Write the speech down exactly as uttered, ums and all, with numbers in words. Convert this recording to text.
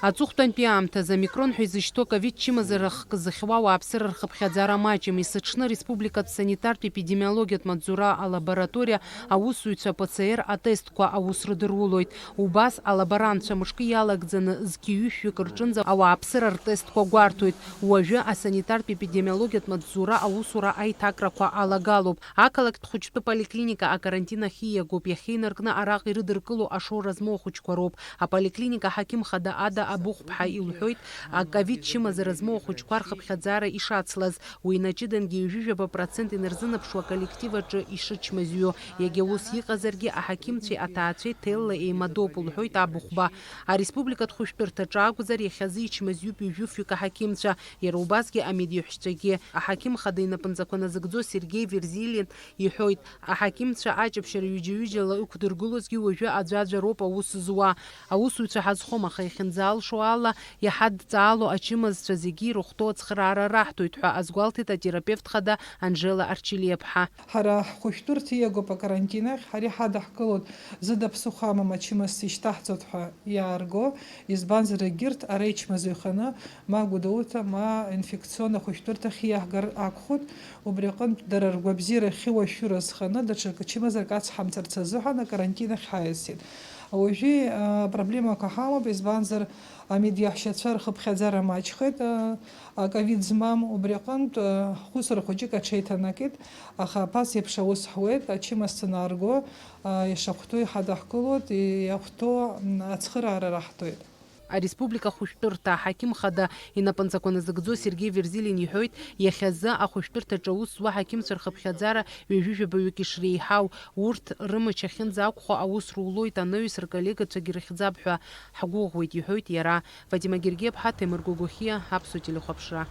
Аҵыхәтәантәи аамҭазы омикрон ҳәа изышьҭоу аковид чымазара хкы зыхьуа ауааԥсыра рхыԥхьаӡара маҷым. Есыҽны ареспубликатә санитартә епидемиологиатә маҵзура алабораториа аусзуҩцәа П Ц Р атестқәа аус рыдырулоит. Убас алаборантцәа мышкы иалагӡаны зқьи ҩышәҩык рҿынӡа ауааԥсыра ртестқәа гәарҭоит. Уажәы асанитартә епидемиологиатә маҵзура аусура аиҭакрақәа алагалоуп. Ақалақьтә хәыҷтәы поликлиника акарантин ахь ииагоуп. Иахьа инаркны араҟа ирыдыркыло ашоура змоу ахәыҷқәа роуп. Аполиклиника аҳақьым хада Ада Абыхәԥҳа илҳәоит, аковид чымазара змоу ахәыҷқәа рхыԥхьаӡара ишацлаз. Уи инаҷыдангьы ҩажәижәаба процент инарзынаԥшуа аколлектив аҿы ишычмазаҩу. Иагьа ус иҟазаргьы, аҳақьымцәеи аҭаацәеи ҭелла еимадоуп, лҳәоит Абыхәба. Ареспубликатә хәышәтәырҭаҿы акәзар, иахьазы ичмазаҩуп ҩажәи фҩык аҳақьымцәа, иара убасгьы амедиаҳәшьцәагьы. Аҳақьым хада инапынҵақәа назыгӡо Сергеи Верзилин иҳәоит, аҳақьымцәа аҷаԥшьара ҩыџьа-ҩыџьала ықәдыргылозгьы уажәы аӡәаӡәа роуп аус зуа. Аусуҩцәа ҳазхом, аха иахьынӡалшо ала, иҳадҵаало ачымазцәа зегьы ирыхәҭоу ацхыраара раҳҭоит ҳәа азгәалҭеит атерапевт хада Анжела Арчелиаԥҳа. Ҳара ҳхәышәтәырҭа ииагоуп акарантин ахь, ҳара иҳадаҳкылоит зыда ԥсыхәа амам ачымазцәа ишьҭаҳҵоит ҳәа иаарго, избанзар, егьырҭ ара ичмазаҩханы ма Гәдоуҭа, ма инфекционно ахәышәтәырҭахь иаҳгар акәхоит. Убри аҟынтә дара ргәабзиара ахьуашәшәыра азханы даҽакы чымазарак ацҳамҵарц азыҳәан акарантин ахь ҳаиасит. Уажәы, а, проблемақәа ҳамоуп, избанзар, амедиаҳәшьацәа рхыԥхьаӡара маҷхеит, а, аковид змам, убри аҟынтә, а, ҳхәыцра хәыҷык аҽеиҭанакит, аха аԥас еиԥш аус ҳуеит, ачымазцәа анаарго, а, ишахәҭоу иҳадаҳкылоит, иахәҭоу, м, ацхыраара раҳҭоит. Ареспублика ахәышәтәырҭа аҳақьым хада инапынҵақәа назыгӡо Сергеи Верзилин иҳәоит, иахьазы ахәышәтәырҭаҿы аус зуа аҳақьымцәа рхыԥхьаӡара ҩажәижәабаҩык ишреиҳау, урҭ рымч ахьынӡақәхо аус рулоит, анаҩс рколлегацәагьы рыхьӡап ҳәа ҳгәыӷуеит, иҳәоит иара. Фатима Гергиаԥҳа, Ҭемыр Гогохиа, Аԥсуа телехәаԥшра.